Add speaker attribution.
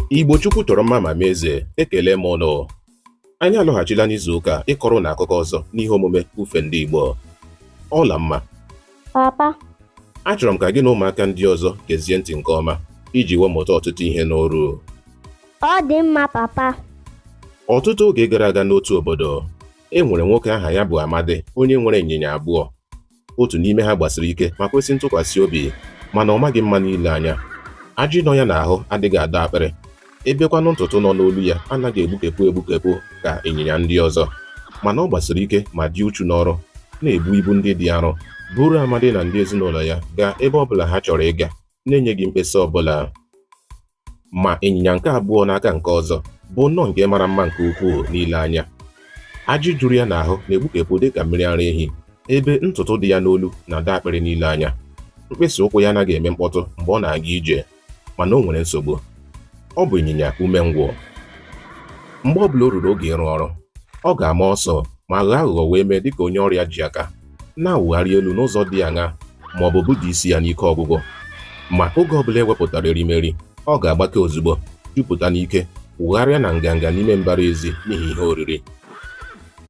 Speaker 1: Igbo Chukwu chọrọ mma ma mee eze, ekele m ụnụ. Anyị alọghachila n'izu ụka ịkọrọ ụnụ akụkọ ọzọ n'ihe omume Ufe Ndị Igbo. Ọlamma.
Speaker 2: Papa.
Speaker 1: Achọrọ m ka gị na ụmụaka ndị ọzọ gezie ntị nke ọma iji wee mụta ọtụtụ ihe n'oru.
Speaker 2: Ọ dị mma, papa.
Speaker 1: Ọtụtụ oge gara aga n'otu obodo, e nwere nwoke aha ya bụ Amadị onye nwere ịnyịnya abụọ. Otu n'ime ha gbasiri ike ma kwesị ntụkwasị obi, mana ọ maghị mma n'ile anya. Ajị nọ ya n'ahụ adịghị adọ akpịrị, ebekwanụ ntutu nọ n'olu ya anaghị egbukepụ egbukepụ ka ịnyịnya ndị ọzọ. Mana ọ gbasiri ike ma dị uchu n'ọrụ, na-ebu ibu ndị dị arọ, buru Amadị na ndị ezinụlọ ya gaa ebe ọ bụla ha chọrọ ịga na-enyeghị mkpesa ọbụla. Ma ịnyịnya nke abụọ n'aka nke ọzọ bụ nnọọ nke mara mma nke ukwuu n'ile anya. Ajị juru ya n'ahụ na-egbukepụ dịka mmiri ara ehi, ebe ntutu dị ya n'olu na-adọ akpịrị n'ile anya. Mkpịsị ụkwụ ya anaghị eme mkpọtụ mgbe ọ na-aga ije, mana o nwere nsogbu. Ọ bụ ịnyịnya umengwụ. Mgbe ọ bụla o ruru oge ịrụ ọrụ, ọ ga-ama ọsọ ma ghọọ aghụghọ wee mee dịka onye ọrịa ji aka, na-awụgharị elu n'ụzọ dị aṅaa ma ọ bụ buda isi ya n'ike ọgwụgwụ. Ma oge ọ bụla e wepụtara erimeri, ọ ga-agbake ozugbo, jupụta n'ike, wụgharịa na nganga n'ime mbara ezi n'ihi ihe oriri.